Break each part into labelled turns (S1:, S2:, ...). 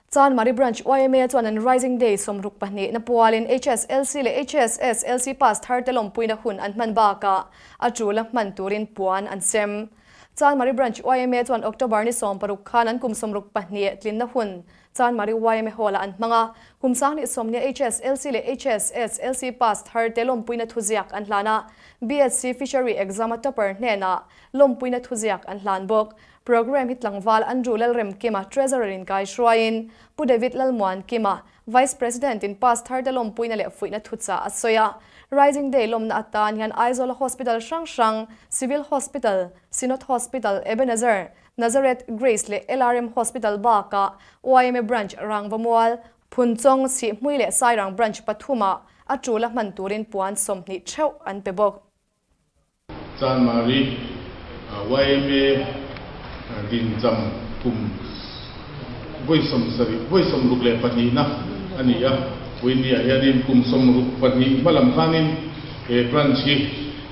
S1: Chanmari Branch yma chuan an Rising Day 62 na pualin HSLC leh HSSLC pass thar te lawmpuina hun an hman bakah a tul a hman turin puan an sem. Chanmari Branch yma chuan October ni 16 khan an kum 62 tlinna hun Chanmari yma Hall-ah an hmang a, kum 20 HSLC leh HSSLC pass thar te lawmpuina thuziak an hlan a, BSc Fishery exam a topper hnenah lawmpuina thuziak an hlan bawk. Programme hi tlangval Andrew Lalremkima, Treasurer in kai hruaiin Pu David Lalmuankima, Vice President in pass thar te lawmpuina leh fuihna thuchah a sawi a. Rising Day lawmna atan hian Aizawl Hospital hrang hrang, Civil Hospital, Synod Hospital, Ebenezer, Nazareth, Grace leh LRM Hospital bakah yma Branch Rangvamual, Phunchawng, Sihhmui leh Sairang Branch pathumah a tul a hman turin puan 20 theuh an pe bawk.
S2: Chanmari yma dincham kum vawi 72 vawi 62 na a ni a, Puinia hianin kum 62 hma lam khanin he branch hi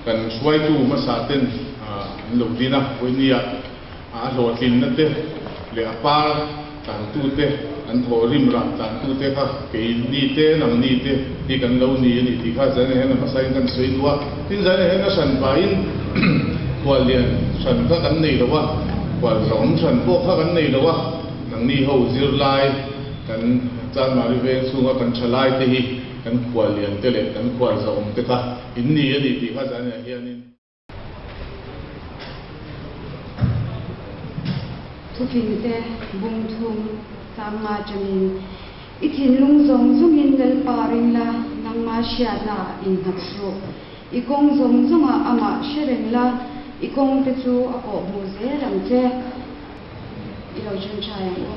S2: kan hruaitu hmasa ten an lo din a, Puinia a hlawhtlinna te leh a par tlantu te an thawh rim rah tlantu te kha kei ni te nang ni te hi kan lo ni a ni tih kha zan hian a hmasain kan sawi duh a, tin zan hian a hran pahin khuallian hran kha kan nei lo a, khual zawm hran pawh kha kan nei lo a, nang ni ho zirlai kan Chanmari veng chhunga kan thalai te hi kan khuallian te leh kan khual zawm te kha in ni a ni tih kha zan hianin.
S3: Thufingte bung thum chang nga tangin i thinlung zawng zawngin Lalpa ring la, nangma hriatna ah innghat suh. I kawng zawng zawngah amah hre reng la, i kawngte chu a kawh hmuh zel ang che. I lo chhunchai ang u.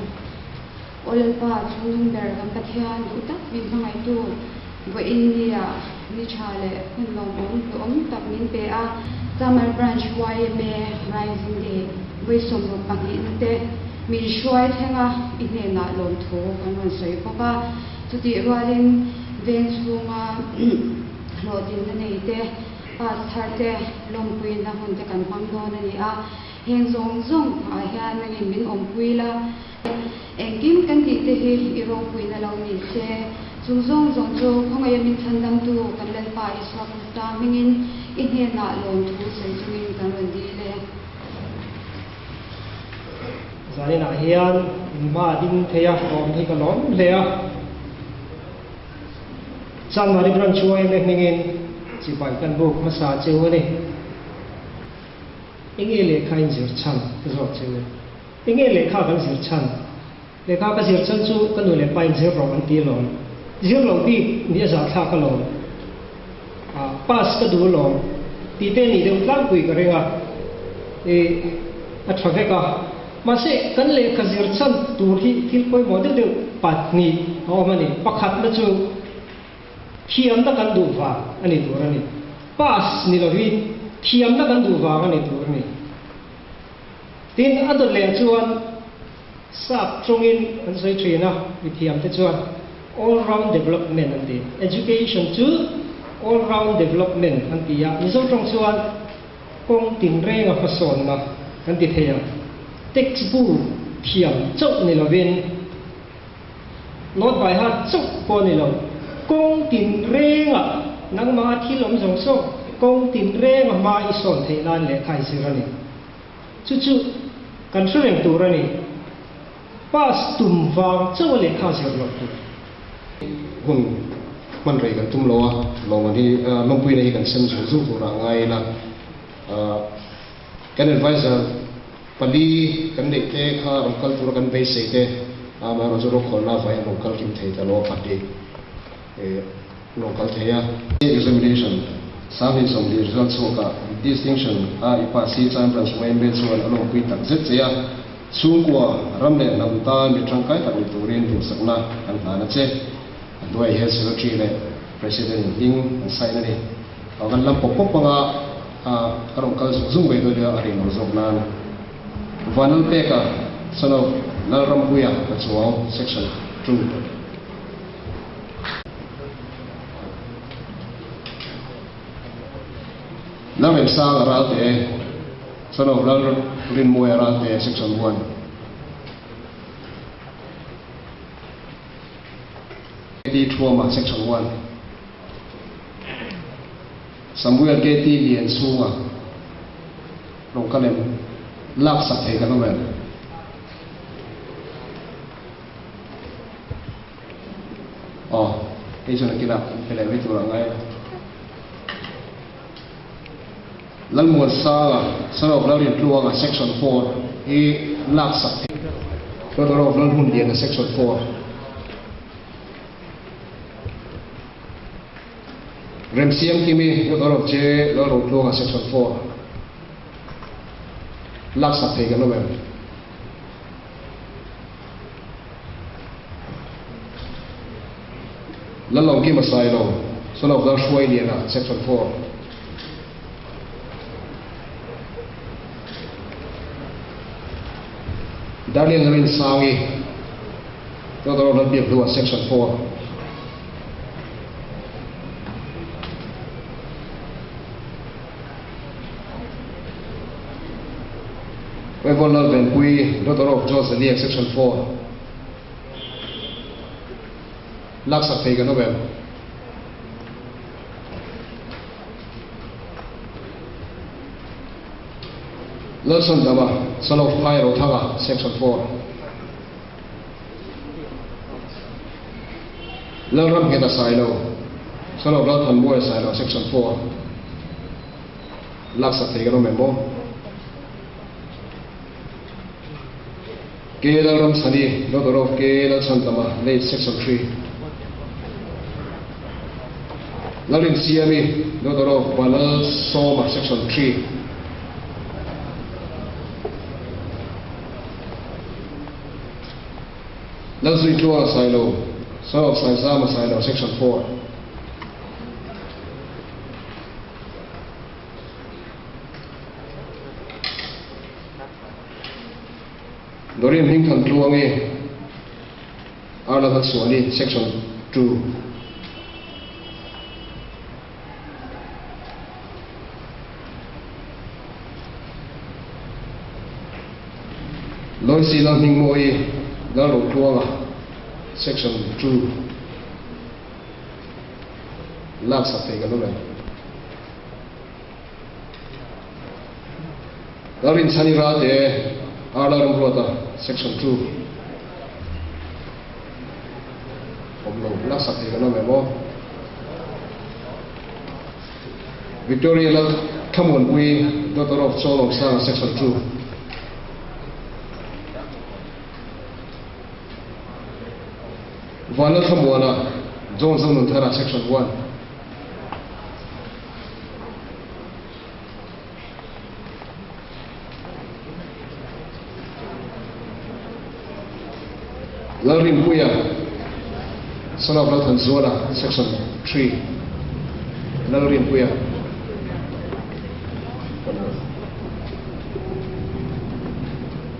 S3: Aw Lalpa, chhungnung ber kan Pathian duh tak min hmangaihtu, vawiin nia ni tha leh hun lawmawm hluawm tak min pe a. Chamar Branch yma Rising Day vawi 62 na te min hruai thleng a, i hnenah lawmthu kan rawn sawi bawk a. Chutih rualin veng chhunga hlawhtlinna nei te, pass thar te, lawmpuina hun te kan hmang dawn a ni a. Heng zawng zawng ah hian nangin min awmpui la, engkim kan tih te hi i ropuina lo ni se, chung zawng zawng chu khawngaih min chhandamtu kan Lalpa Isua Krista hmingin i hnenah lawmthu sawi chungin kan rawn dil e.
S4: Zaninah hian in hma ding thei a awm hi ka lawm hle a. Chanmari Branch yma hmingin chibai kan buk hmasa cheu a ni. Enge lehkha in zir chhan ka zawk che u? Enge lehkha kan zir chhan? Lehkha ka zir chhan chu ka nu leh pa in zir rawh an ti alawm. Zir loh bik ni a zahthlak alawm. Ah, pass ka duh alawm tih te nih deuh tlangpui ka ring a. Ih, a tha vek a. Mahse, kan lehkha zir chhan tur hi thil pawimawh deuh deuh pahnih a awm a ni. Pakhatna chu thiamna kan duh vang a ni tur a ni. Pass ni lovin thiamna kan duh vang a ni tur a ni. Tin, a dawt leh chuan sap tawngin an sawi thin a, mithiam te chuan all round development an ti. Education chu all round development an ti a, Mizo tawng chuan kawng tinreng a hmasawnna kan ti thei ang. Textbook thiam chauh ni lovin Note by heart chauh pawh a ni lo. Kawng tinrengah nangmah a thil awm zawng zawng kawng tinrenga hma i sawn theih nan lehkha i zir a ni. Chu chu kan hre reng tur a ni. Pass tum vang chauh a lehkha zir loh tur.
S5: Hun hman rei kan tum lo a, lawmman hi lawmpuina hi kan sem zung zung turah ngai ila. Kan advisor pali kan neih te kha rawn kal tura kan beisei te amaherawhchu chu rokhawlna avangin an rawn kal kim thei ta lo a pahnih an rawn kal thei a. Examination 2020 result chhuakah distinction a i pass hi Chan Branch yma chuan a lawmpui tak zet che a, chhungkua ram leh hnam tan mi tangkai tak ni turin duhsakna kan hlan a che. A hnuaiah hian Secretary leh President in hming an sign a ni. Kan lam pawp pawp anga a rawn kal zung zung mai dawn nia a rinawm zawk nan. Vanlalpeka, son of Lalrampuia ka chuang, Section 2. Lalremsanga Ralte, son of Lalrinmuaia Ralte, Section 1. KT Thuama, Section 1. Samuel KT Lianchhunga, Rawn kal em? Lak sak thei kan awm em? Aw, hei chuan a kinah pe leh mai tur a ngai a. Lalmuansanga, Son of Lalrintluanga, Section 4 hi lak sak thei. Daughter of Lalhmunliana, Section 4. Remsiamkimi, Daughter of J. Lalrotluanga, Section 4. Lak sak thei kan awm em? Lalawmkima Sailo, Son of Lalhruailiana, Section 4. Darlian Larinsangi, Daughter of Lalbiakhlua, Section 4. Rev. Lalvenpui, Daughter of George Zaliak, Section 4. Laksak thei kan awm em? Lalchhandama, Son of Phai Rothanga, Section 4. Lalramngheta Sailo, Son of Lalthanmuaia Sailo, Section 4. Laksak thei kan awm em maw? K Lalramchhani, Daughter of K Lalchhandama, late Section 3. Lalrinsiami, Daughter of Vanlalsawma, Section 3. Lalzuitluanga Sailo, Son of Saizama Sailo, Section 4. Dorian Hmingthan Tluangi, Arla Lalsuani, Section 2. Loisi Lalhmingmawii, Lalrotluanga, Section 2. Laksak thei kan awm em? Lalrinchhani Ralte, Arla Ramruata, Section 2. Awm lo, laksak thei kan awm em aw? Victoria Lal Thlamuanpui, Daughter of Chawlawmsanga, Section 2. Vanlal Thlamuana, John Zonunthara, Section 1. Lalrinpuia, Son of Lalthanzuala, Section 3. Lalrinpuia.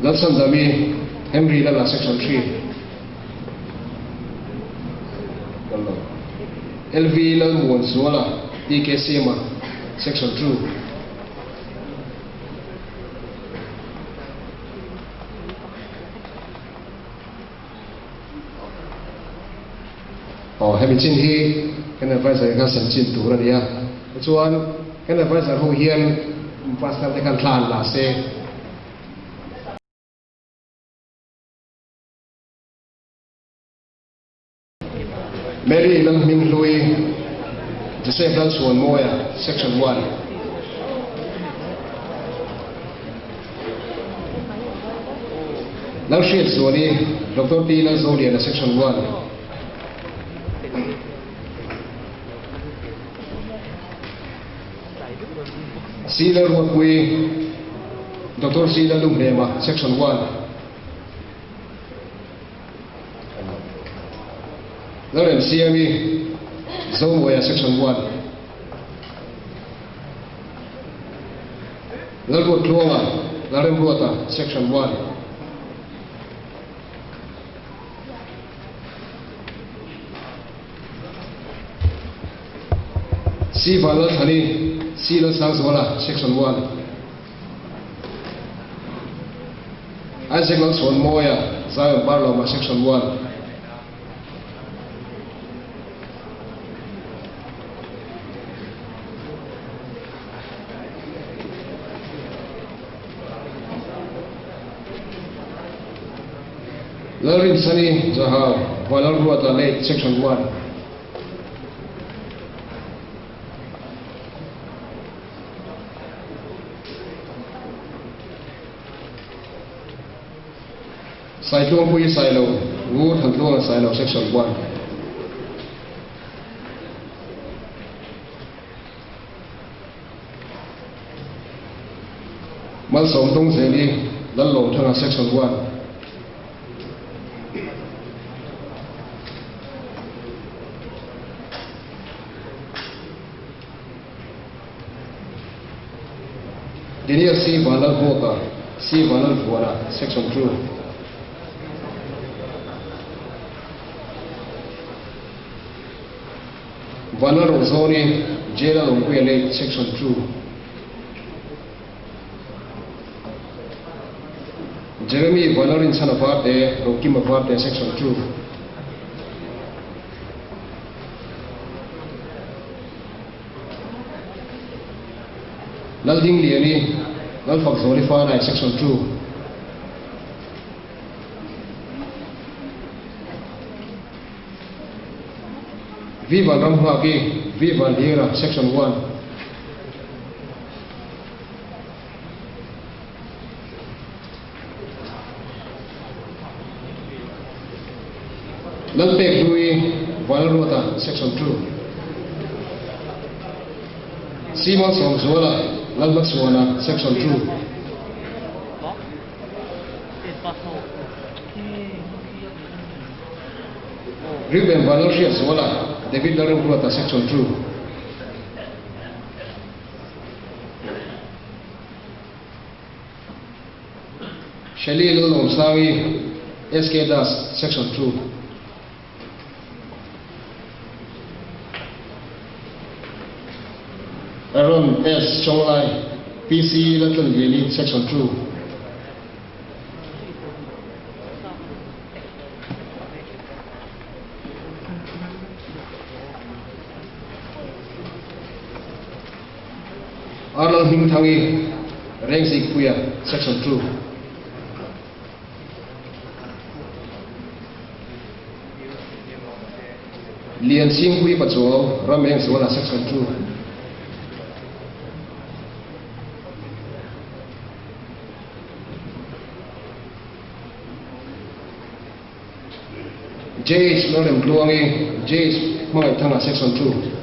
S5: Lalchhandami, Henry Lala, Section 3. LV Lalmuanzuala, TK Siama, Section 2. Aw, hemi chin hi kan advisor kha sem chin tur a ni a. Chuan kan advisor ho hian pastor te khan thla an la se. Mary Lalhminghlui, Joseph Lalchhuanmawia, Section 1. Lalhriatzuali, Doctor T. Lalzoliana, Section 1. C. Lalruatpui, Doctor C. Lalluhnema, Section 1. Lalremsiami, Zomuaia, Section 1. Lalruattluanga, Lalremruata, Section 1. C. Vanlalthani, C. Lalsangzuala, Section 1. Isaac Lalchhawnmawia, Zion Parlawma, Section 1. Lalrinchhani Zahau, Vanlalruata Late, Section 1. Saitluangpuii Sailo, Ngur Thantluanga Sailo, Section 1. Malsawm Dawngzeli, Lallawmthanga, Section 1. Daniel C. Vanlalhmuaka, C. Vanlalvuana, Section 2. Vanlalrawzawni, J. Lalawmpuia Late, Section 2. Jeremy Vanlalrinchhana Varte, Rokima Varte, Section 2. Laldingliani, Lalfakzawli Fanai, Section 2. V Vanramnghaki, V Vanhlira, Section 1. Lalpek Hlui, Vanlalruata, Section 2. Simon Sawmzuala, Lalhmachhuana, Section 2. Reuben Vanlalhriatzuala, David Lalremruata, Section 2. Shelly Lalawmsangi, SK Das, Section 2. Aaron S. Chawnglai, PC Laltlanliani, Section 2. Arnold Hmingthangi, Rengzikpuia, Section 2. Lianchhingpui Pachuau, Ramengzuala, Section 2. JH Lalremtluangi, JH Hmangaihthanga, Section 2.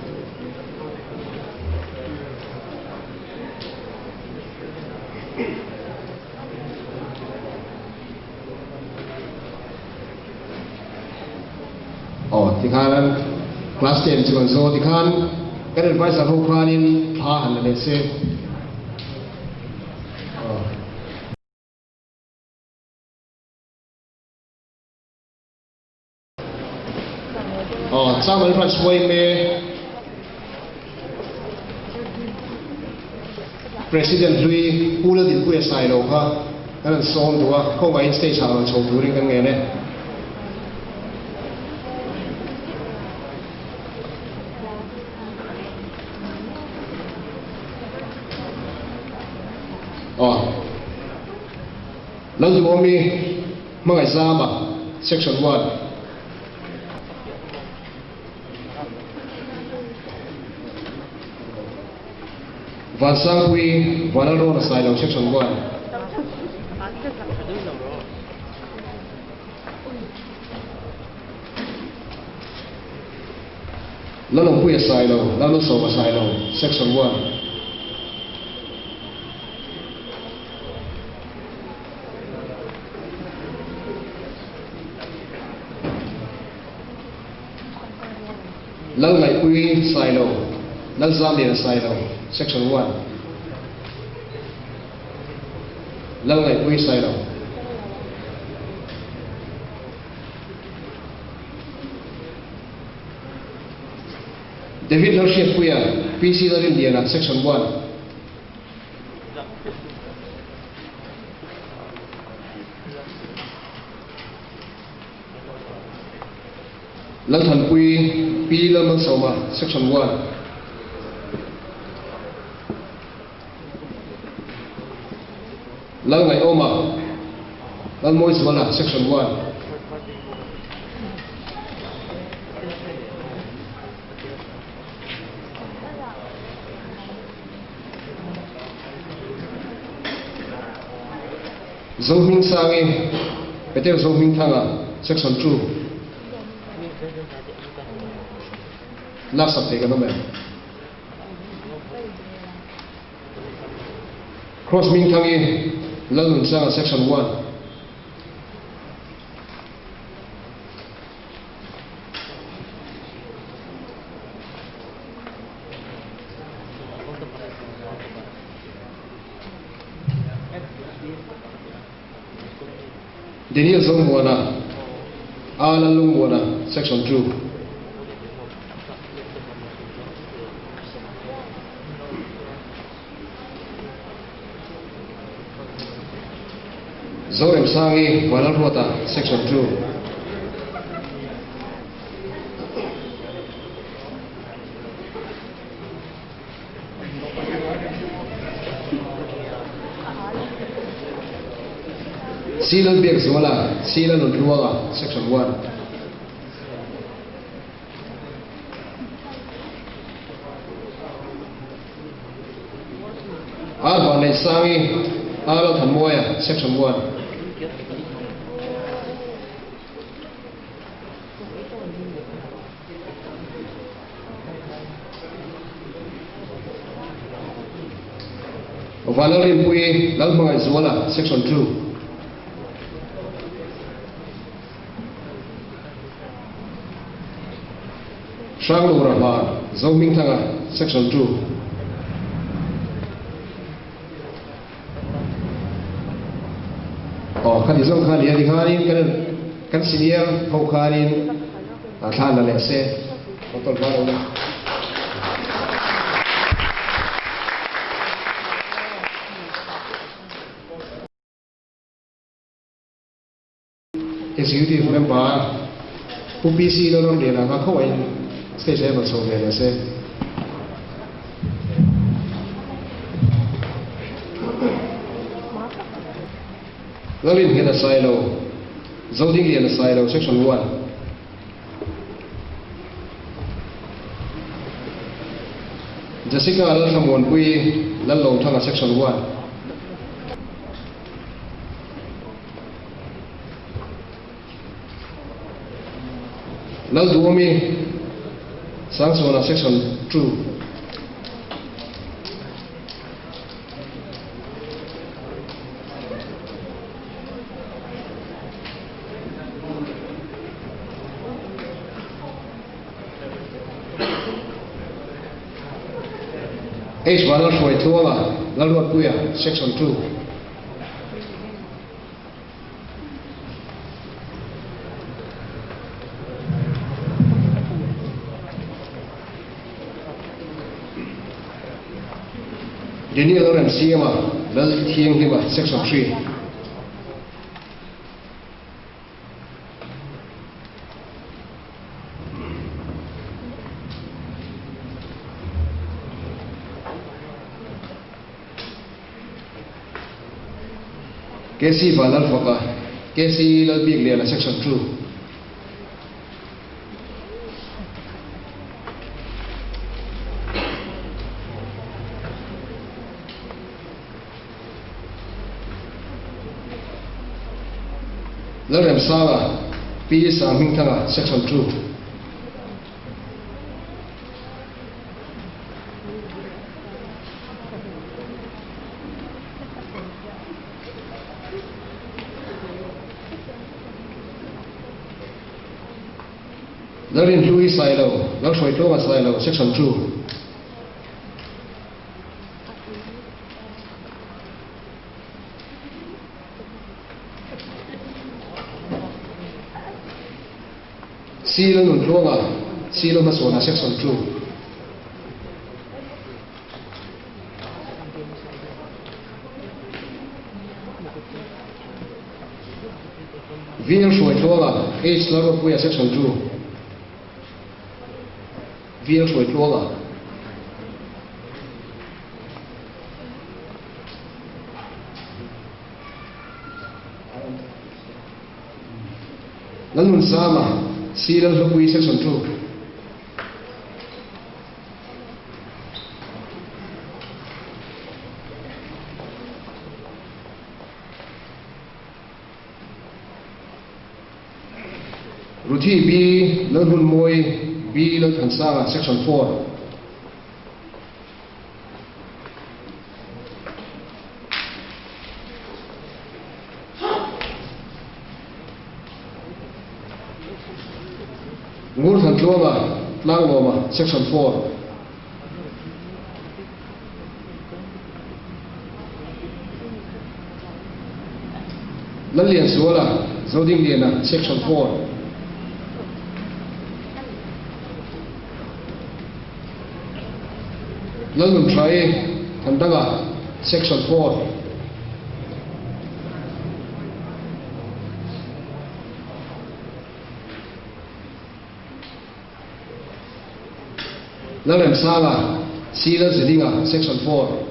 S5: Aw tikhan class 10 chu kan zo tikhan kan advisor ho khanin thla han la leh se. Aw. Aw, Chairman Branch yma President hlui Pu Laldinpuia Sailo kha kan han sawm duh a, khawngaihin stage ah rawn chho turin kan ngen e. Aw, Lalduhawmi Hmangaihzama, Section 1. Vansangpui, Vanlalrawna Sailo, Section 1. Lalawmpuia Sailo, Lalmalsawma Sailo, Section 1. Lalngaihpui Sailo, Lalzamliana Sailo, Section 1. Lalngaihpui Sailo. David Lalhriatpuia, PC Lalrinliana, Section 1. Lalthanpui Pi Lalmalsawma, Section 1. Lalngaihawma, Lalmawizuala, Section 1. Zohmingsangi, Peter Zohmingthanga, Section 2. Laksak thei kan awm em? Cross Hmingthangi, Lalnunsanga, Section 1. Daniel Zomuana, A Lallungmuana, Section 2. Zoremsangi, Vanlalruata, Section 2. C Lalbiakzuala, C Lalnuntluanga, Section 1. R Vanneihsangi, R Lalthanmawia, Section 1. Vanlalrinpuii Lalhmangaihzuala, Section 2. Hranglura Hmar, Zohmingthanga, Section 2. Aw, khati zawng kha nia, tikhanin kan kan senior ho khanin thla la leh se, kan tawlh hma lo na. Executive Member Pu PC Lalramliana kha khawngaihin stage ah hian rawn chho ve leh se. Lalrinnghet a Sailo, Zodinglian a Sailo, Section 1. Jessica Lalthlamuanpuii, Lallawmthanga, Section 1. Lalduhawmi, Sangchhuana Section 2. H Vanlalhruaitluanga, Lalruatpuia, Section 2. Daniel Remsiama, Lalthianghlima, Section 3. KC Vanlalfaka, KC Lalbiakliana, Section 2. Lalremsanga, Pi Sanghmingthanga, Section 2. Lalrinhlui Sailo, Lalhruaitluanga Sailo, Section 2. C Lalnuntluanga, C Lalhmasuana, Section 2. VL Hruaitluanga, H Lalropuia, Section 2. VL Hruaitluanga. Lalnunsanga, C Lalhlupui, Section 2. Ruthi B Lalhmunmawii B Lalthansanga Section 4. Ngurthantluanga Tlanglawma Section 4. Lallianzuala Zodingliana Section 4. Lalnunhrai Thandanga Section 4. Lalremsanga C Lalzidinga Section 4.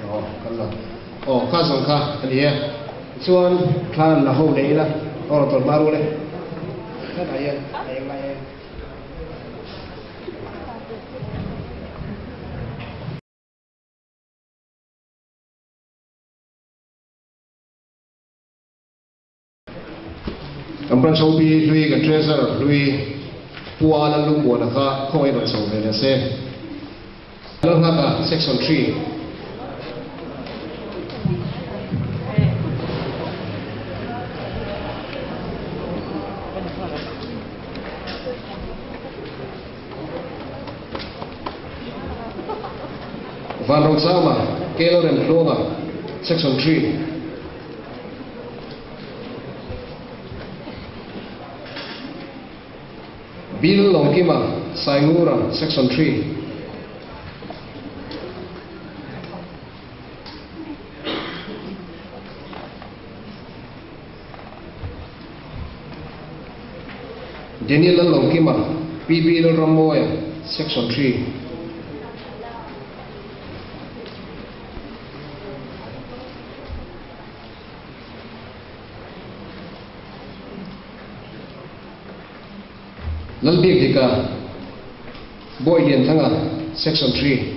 S5: Aw kan la aw kha zawng kha a ni e. Chuan thlan la ho leh ila aw rawn tawlh hma ru le. Thlan ah hian a eng lai e. Kan branch OB hlui kan treasurer hlui Pu A Lallungmuana kha khawngaih rawn chho ve leh se. Lalnghaka Section 3. Vanrochama, K Lalremtluanga, Section 3. Bill Lawmkima, Saingura, Section 3. Daniel Lallawmkima, PB Lalrammawia, Section 3. Lalbiak Dika, Bawi Lianthanga, Section 3.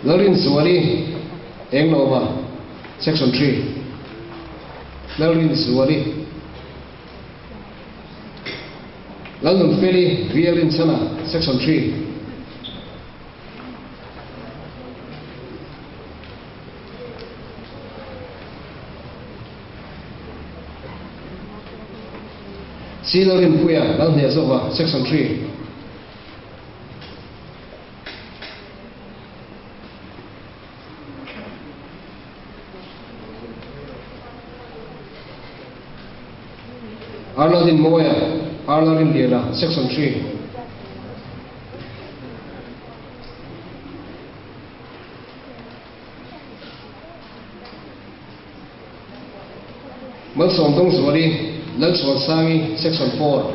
S5: Lalrinzuali, Englova, Section 3. Lalrinzuali. Lalnunfeli, VL Rinchhana, Section 3. C Lalrinpuia, Lalhnehzova, Section 3. Arladin Mawia, Arlarin Liana, Section 3. Malsawm Dawngzuali, Lalchhuansangi, Section 4.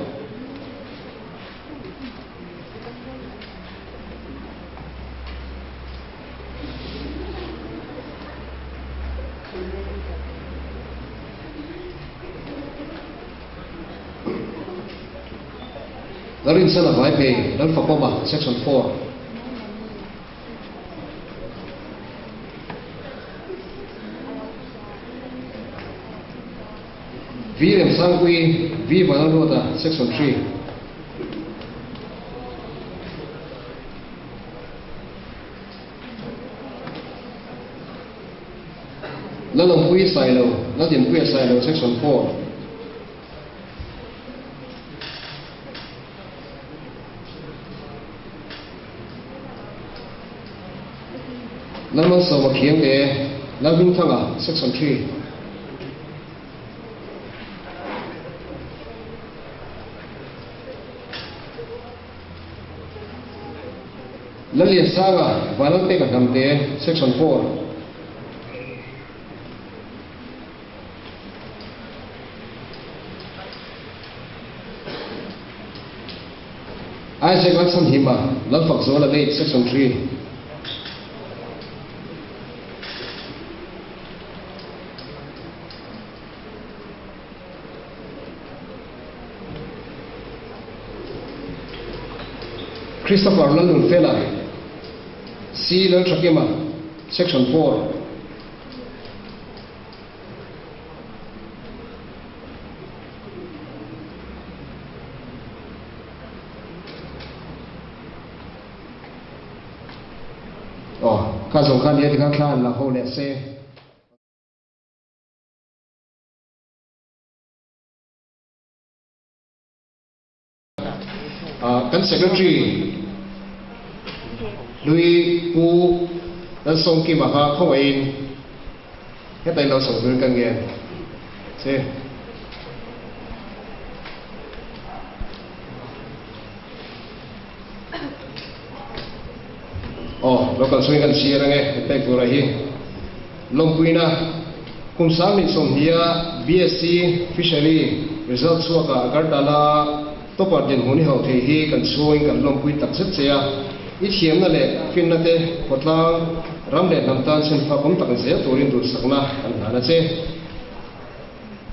S5: Lalrinsana Vaiphei, Lalfakawma, Section 4. V Remsangpui, V Vanlalruata, Section 3. Lalawmpuii Sailo, Laldinpuia Sailo, Section 4. Lalmalsawma Khiangte, Lalhmingthanga, Section 3. Lalliansanga, Vanlalpeka Hnamte, Section 4. Isaac Lalchhanhima, Lalfakzuala Late, Section 3. Christopher Lalnunfela, C Lalthakima, Section 4. Aw, kha zawng kha nia tikhan thla an la ho leh se. Kan Secretary hlui Pu Lalsawmkima kha khawngaihin heta in lo chho turin kan ngen che. Aw, local chhungin kan chhiar ange i pek tura hi. Lawmpuina, Kum 2020-a BSc Fishery result chhuakah Agartala topper dinhmun i hauh thei hi kan chhungin kan lawmpui tak zet che a. I thiamna leh finna te khawtlang, ram leh hnam tan chhunfak awm tak zel turin duhsakna kan hlan a che.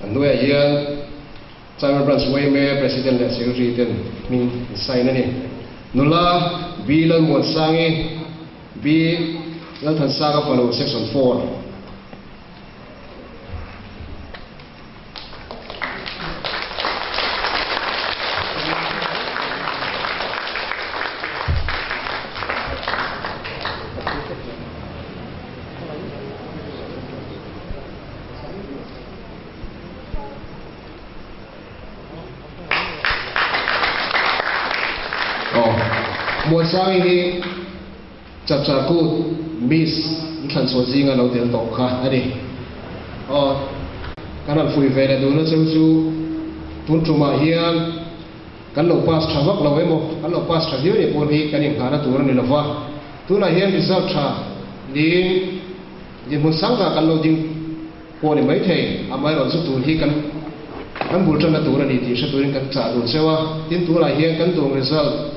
S5: A hnuaiah hian. China Branch yma President leh Secretary ten hming an sign a ni. Nula B Lalmuansangi, B Lalthansanga fanu Section 4. Aw, Muansangi hi Chapchar Kut Miss an thlan chhuah zinga lo tel tawh kha a ni. Aw, kan han fui ve leh duhna cheu chu tun tumah hian kan lo pass tha vak lo emaw, kan lo pass tha viau nih pawh hi kan inghahna tur a ni lova. Tunah hian result tha niin dinhmun sangah kan lo ding. Pawh ni maithei, amaherawh chu tur hi kan kan bul tanna tur a ni tih hre turin kan chah dun cheu a, tin tunah hian kan duang result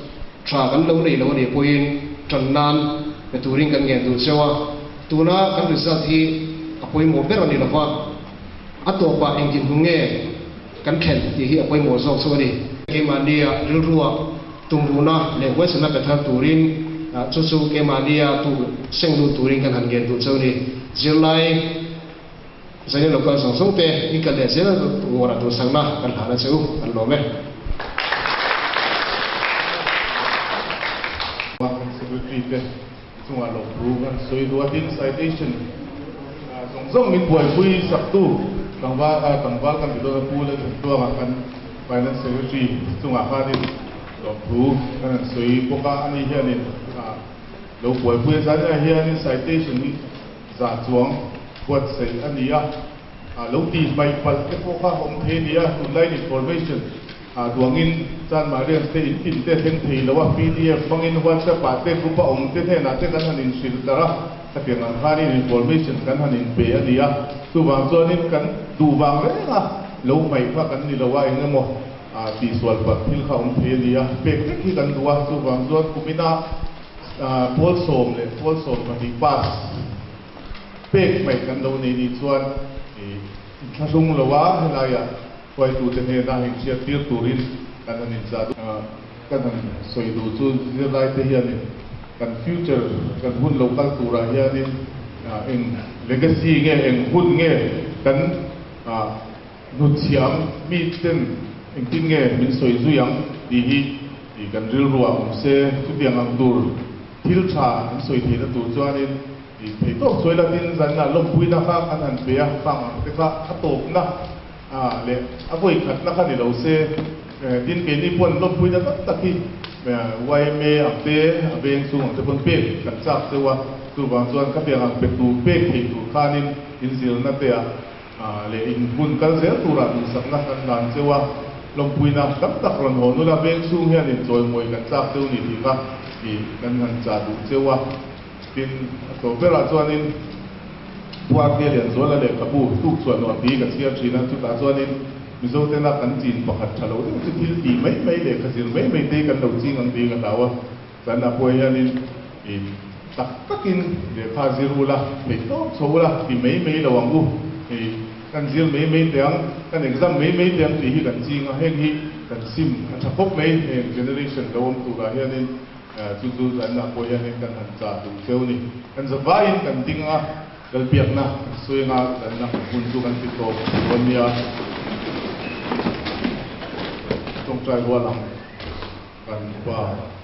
S5: tha kan lo nei lo a nih pawhin tan nan pe turin kan ngen dun cheu a, tuna kan result hi a pawimawh ber a ni lova, a tawpah engtin hnu nge kan thlen tih hi a pawimawh zawk chu a ni. Keimahnia rilrua tumruhna leh huaisana pe thar turin chu chu keimahnia tu seng lut turin kan han ngen duh cheu a ni. Zirlai Zanin local zawng zawng te in kal leh zel ngawrah duhsakna kan hlan a che u, kan lawm e.
S2: Secretary te chungah lawmthu kan sawi duh a, tin citation zawng zawng min buaipui saktu tlangval tlangval kan ti dawn a, Pu Lalthantuanga kan Finance Secretary chungah khanin lawmthu kan han sawi bawk a, ani hianin lo buaipui a, zaninah hianin citation hi Zah chuang buatsaih a ni a, lo ti hmaih palh te pawh kha awm thei a ni a, tunlaiin information duangin Chanmarians te in tin te thleng thei lo a, pdf hmangin WhatsApp ah te group a awm te hnenah te kan han inhrilh darh a, khatiang ang khanin information kan han inpe a ni a, chuvang chuanin kan duh vang reng a lo hmaih kha kan ni lo a, eng emaw tihsual palh thil kha awm thei a ni a, pek vek hi kan duh a, chuvang chuan kumina Pawl 11 pawl 12 pass pek mai kan lo nei nih chuan inthlahrung lo a, helaiah hruaitute hnena inhriat tir turin kan han inchah duh. Kan han sawi duh chu zirlaite hianin kan future, kan hun lo kal turah hianin eng legacy nge, eng hun nge kan hnutchhiam miten engtin nge min sawi zui ang tih hi Tih kan rilru ah awm se, chutiang ang tur thil tha an sawi theihna tur chuanin tih theih tawk chuai la tin zanna lawmpuina kha kan han pe a, khang ang te kha a tawpna leh a vawi khatna kha ni lo se, tin keini pawn lawmpuina tam tak hi yma ang te a veng chung ang te pawn pek kan chak deuh a, chuvang chuan khatiang ang pe tur pek theih tur khanin inzirna te ah leh in hun kal zel turah duhsakna kan hlan cheu a, lawmpuina tam tak rawn haw nula veng chhung hian inchawimawi kan chak cheu ni tih kha i kan han chah duh cheu a. Tin, a tawp berah chuanin Puarte Lianzuala lehkhabu tuk chhuah nuam tih hi ka chhiar thin a, chutah chuanin Mizotena kan chin pakhat tha lo deuh chu thil tih mai mai leh khazir mai mai te hi kan lo ching ang tih hi ka hlau a. China pawh hianin i tak takin lehkha zir ula, theih tawp chho ula ti mai mai lo ang u. I kan zir mai mai teh ang, kan exam mai mai teh ang tih hi kan ching a, heng hi kan sim a tha khawp mai heng generation lo awm turah hianin. Chu chu zanah pawh hianin kan han chah duh cheu ni. Kan zavaiin kan ding a, Lalbiakna kan sawi anga zanna kan hun chu kan ti tawp dawn nia. Tawngtai rual ang kan pa.